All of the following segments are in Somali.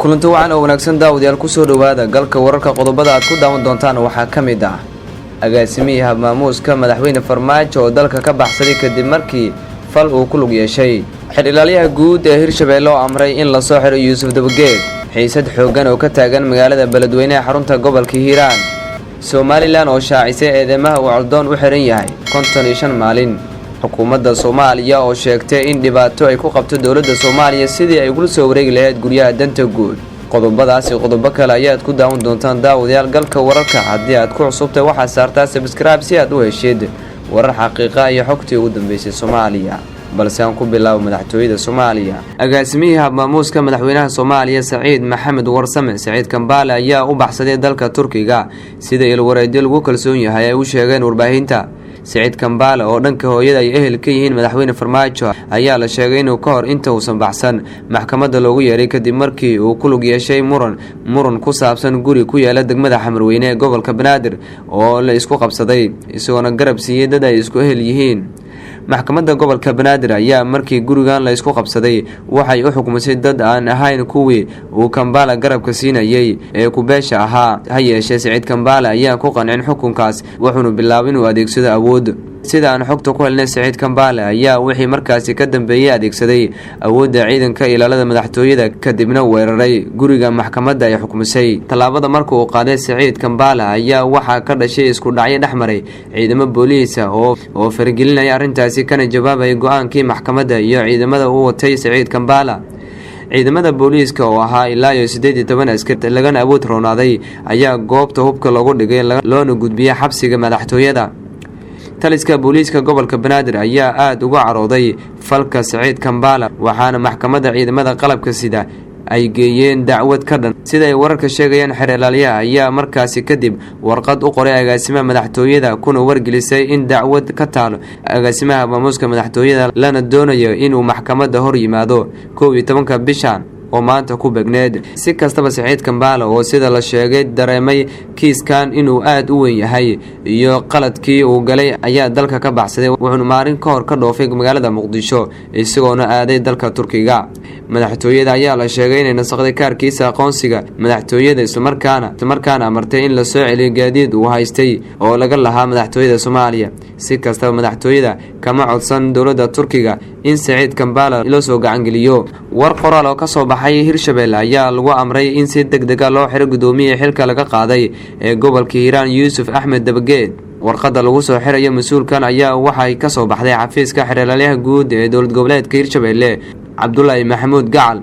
Kulanti wacan oo wanaagsan, daawadayaal, kusoo dhowaada galka wararka. Qodobada aad ku daawan doontaan waxaa ka mid ah agaasimihii habmaamuuska madaxweyne Farmaajo oo dalka ka baxsaday kadib markii fal uu ku lug yeeshay. Xer ilaalyaha guud ee Hirshabeelle oo amray in lasoo xiro Yuusuf Dabageed. Xiisad xooggan oo ka taagan magaalada Beledweyne ee xarunta gobolka Hiiraan. Somaliland oo shaacisay eedeymaha uu Coldoon u xiran yahay 55 maalin. Xukuumadda Soomaaliya oo sheegtay in dhibaato ay ku qabto dowladda Soomaaliya sidii ay ugula soo wareegi lahayd guryaha danta guud. Qodobadaasi, qodobo kale ayaad ku daawan doontaan, daawadayaal, galka wararka. Haddii aad ku cusubtay, waxaad saartaa subscribe si aad u heshid warar xaqiiqa iyo xogtii ugu dambeysay Soomaaliya. Balse aan ku bilaabo madaxtooyada Soomaaliya. Agaasimihii habmaamuuska madaxweynaha Soomaaliya, Saciid Maxamed Warsame, Saciid Kambaale, ayaa u baxsaday dalka Turkiga, sida ilwareedyo lagu kalsoon yahay ay u sheegeen warbaahinta. Saciid Kambaale oo dhanka hooyada ay ehel ka yihiin madaxweyne Farmaajo ayaa la sheegay inuu ka hor inta uusan baxsan maxkamadda loogu yeeray kadib markii uu ku lug yeeshay muran ku saabsan guri ku yaala degmada Xamarweyne ee gobolka Banaadir oo la isku qabsaday, isagoona garab siiyey dad ay isku ehel yihiin. Maxkamadda gobolka Banaadir ayaa markii gurigan la isku qabsaday waxay u xukmisay dad aan ahayn kuwii uu Kambaala garabka siinayay ee kubeesha ahaa. Ha yeeshee, Saciid Kambaale ayaa ku qancin xukunkaas, wuxuuna bilaabay inuu adeegsado awood. Sida aan xogta ku helnay, Saciid Kambaale ayaa wixii markaasi ka dambeeyey adeegsaday awoodda ciidanka ilaalada madaxtooyada, kadibna weeraray guriga maxkamadda ay xukmisay. Tallaabada marka uu qaaday Saciid Kambaale ayaa waxaa ka dhashay isku dhacyo dhex maray ciidamo booliisa oo faragelinaya arrintaasi, kana jawaabaya go-aankii maxkamadda iyo ciidamada u watay Saciid Kambaala. Ciidamada booliiska oo ahaa ilaa iyo 18 askar lagana awood roonaaday ayaa goobta hubka loogu dhigay, loona gudbiyey xabsiga madaxtooyada. Taliska booliiska gobolka Banaadir ayaa aada uga carooday falka Saciid Kambaala, waxaana maxkamadda ciidamada qalabka sida ay geeyeen dacwad ka dhan. Sida ay wararka sheegayaan, xeer ilaalyaha ayaa markaasi kadib warqad u qoray agaasimaha madaxtooyada, kuna wargelisay in dacwad ka taalo agaasimaha maamuuska madaxtooyada, lana doonayo inuu maxkamadda hor yimaado 11-ka bishan oo maanta ku begneed. Si kastaba, Saciid Kambaale oo sida la sheegay dareemay kiiskan inuu aada u weyn yahay iyo qaladkii uu galay ayaa dalka ka baxsaday, wuxuuna maalin ka hor ka dhoofay magaalada Muqdisho isagoona aaday dalka Turkiga. Madaxtooyada ayaa la sheegay inay nasaqday kaarkiisa aqoonsiga madaxtooyada, islamarkaana amartay in lasoo celiyo gaadiid uu haystay oo laga lahaa madaxtooyada Soomaaliya. Si kastaba, madaxtooyada kama codsan dowladda Turkiga in Saciid Kambaala loo soo gacangeliyo. War qoraal oo kasoo baxay Hirshabelle ayaa lagu amray in si deg dega loo xiro gudoomiyihii xilka laga qaaday ee gobolka Hiiraan, Yuusuf Axmed Dabageed. Warqadda lagu soo xirayo mas-uulkan ayaa waxay kasoo baxday xafiiska xeeralyaha guud ee dowlad goboleedka Hirshabelle, Cabdulaahi Maxamuud Gacal.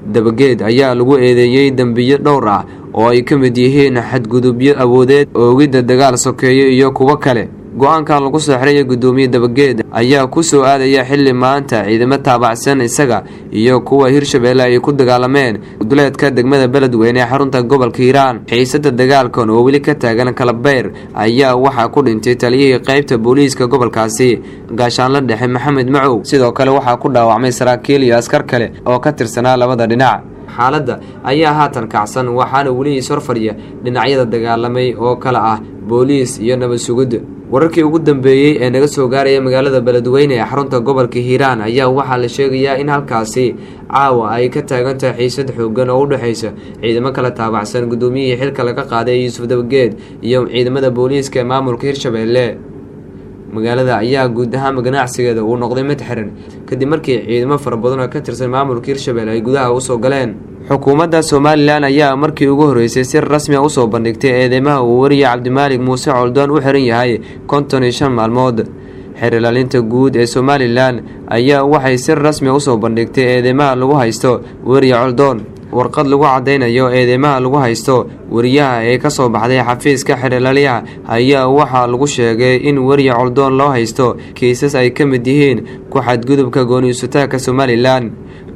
Dabageed ayaa lagu eedeeyey dembiyo dhowr ah oo ay ka mid yihiin xadgudubyo awoodeed, oogidda dagaal sokeeyo iyo kuwo kale. Go-aankan lagu soo xiraya gudoomiye Dabageed ayaa ku soo aadaya xilli maanta ciidamo taabacsan isaga iyo kuwa Hirshabeelle ay ku dagaalameen duleedka degmada Beledweyne ee xarunta gobolka Hiiraan. Xiisada dagaalkan oo weli ka taagan Kalabayr ayaa waxaa ku dhintay taliyihii qeybta booliiska gobolkaasi, Gaashaanla Dhexe Maxamed Macow. Sidoo kale waxaa ku dhaawacmay saraakiil iyo askar kale oo ka tirsanaa labada dhinac. Xaaladda ayaa haatan kacsan, waxaana weli is horfadhiya dhinacyada dagaalamay oo kale ah booliis iyo nabad sugid. Wararkii ugu dambeeyey ee naga soo gaaraya magaalada Beledweyne ee xarunta gobolka Hiiraan ayaa waxaa la sheegayaa in halkaasi caawa ay ka taagan tahay xiisad xoogan oo u dhexaysa ciidamo kala taabacsan gudoomiyihii xilka laga qaaday, Yuusuf Dabageed, iyo ciidamada booliiska ee maamulka Hirshabeelle. Magaalada ayaa guud ahaanba ganacsigeeda uu noqday mid xiran kadib markii ciidamo fara badan oo ka tirsan maamulka Hirshabelle ay gudaha usoo galeen. Xukuumadda Somaliland ayaa markii ugu horreysay si rasmi a usoo bandhigtay eedeymaha uu wariye Cabdimaalik Muuse Coldoon u xiran yahay 55 maalmood. Xeer ilaalinta guud ee Somaliland ayaa waxay si rasmi a usoo bandhigtay eedeymaha lagu haysto weriye Coldoon. Warqad lagu cadeynayo eedeymaha lagu haysto weriyaha ee kasoo baxday xafiiska xeer ilaaliyaha ayaa waxaa lagu sheegay in weriye Coldoon loo haysto kiisas ay ka mid yihiin ku xadgudubka gooni-isutaagka Somaliland.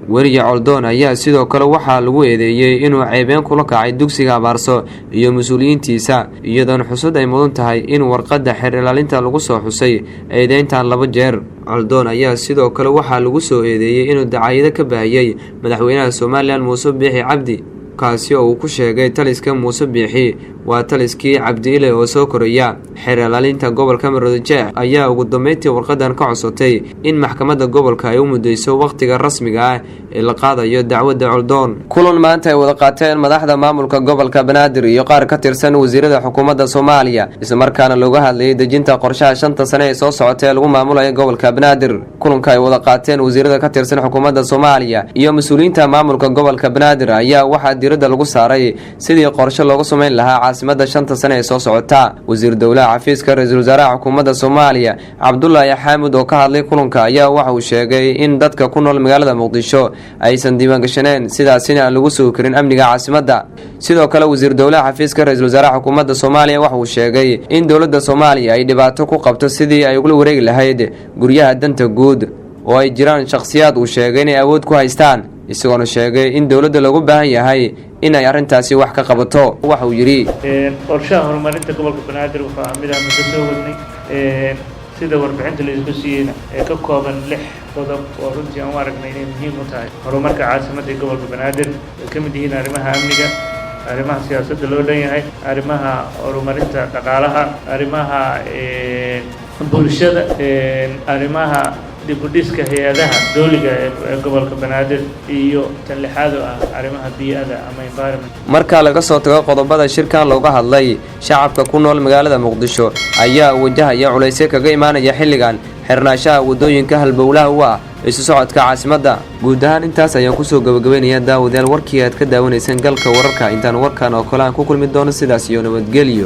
Weriye Coldoon ayaa sidoo kale waxaa lagu eedeeyey inuu ceebeen kula kacay dugsiga Abaarso iyo mas-uuliyiintiisa, iyadoona xusud ay mudan tahay in warqadda xeer ilaalinta lagu soo xusay eedeyntan laba jeer. Coldoon ayaa sidoo kale waxaa lagu soo eedeeyey inuu dacaayado ka baahiyey madaxweynaha Somaliland, Muuse Biixi Cabdi, kaasi oo uu ku sheegay taliska Muuse Biixi Waa taliskii Cabdi Ile oo soo koraya. Xeer ilaalinta gobolka Maroodijeex ayaa ugu dambeyntii warqadan ka codsatay in maxkamadda gobolka ay u mudeyso wakhtiga rasmiga ah ee la qaadayo dacwadda Coldoon. Kulan maanta ay wada qaateen madaxda maamulka gobolka Banaadir iyo qaar ka tirsan wasiirada xukuumadda Soomaaliya, islamarkaana looga hadlayay dejinta qorshaha 5-ta sane ee soo socota ee lagu maamulayo gobolka Banaadir. Kulanka ay wada qaateen wasiirada ka tirsan xukuumadda Soomaaliya iyo mas-uuliyiinta maamulka gobolka Banaadir ayaa waxaa diiradda lagu saaray sidii qorshe loogu sameyn lahaa caasimada 5-ta sane ee soo socota. Wasiir dowlaha xafiiska ra-iisul wasaaraha xukuumadda Soomaaliya, Cabdulaahi Xaamud, oo ka hadlay kulanka ayaa waxa uu sheegay in dadka ku nool magaalada Muqdisho aysan diiwaangashaneen, sidaasina aan lagu sugi karin amniga caasimadda. Sidoo kale, wasiir dowlaha xafiiska ra-iisul wasaaraha xukuumadda Soomaaliya waxa uu sheegay in dowladda Soomaaliya ay dhibaato ku qabto sidii ay ugula wareegi lahayd guryaha danta guud, oo ay jiraan shakhsiyaad uu sheegay inay awood ku haystaan, isagoona sheegay in dowladda loogu baahan yahay in ay arrintaasi wax ka qabato. Waxa uu yidhi: Qorshaha horumarinta gobolka Banaadir wuxuu ah mid aan muddo soo wadnay, sida warbixinta la isku siiyeyna, ee ka kooban lix qodob oo runtii aan u aragnay inay muhiim u tahay horumarka caasimadda ee gobolka Banaadir. Ay ka mid yihiin arrimaha amniga, arrimaha siyaasadda loo dhan yahay, arrimaha horumarinta dhaqaalaha, arrimaha bulshada, arrimaha dib u dhiska hay-adaha dowliga ee gobolka Banaadir, iyo tan lixaad oo ah arrimaha bii'ada ama environment. Marka laga soo tago qodobada shirkan looga hadlay, shacabka ku nool magaalada Muqdisho ayaa wajahaya culaysyo kaga imaanaya xilligan xirnaanshaha waddooyinka halbowlaha u ah isu socodka caasimadda. Guud ahaan intaas ayaan kusoo gabagabaynayaa, daawadayaal, warkii aad ka daawanayseen Galka Wararka. Intaan warkan oo kale aan ku kulmi doono, sidaas iyo nabadgelyo.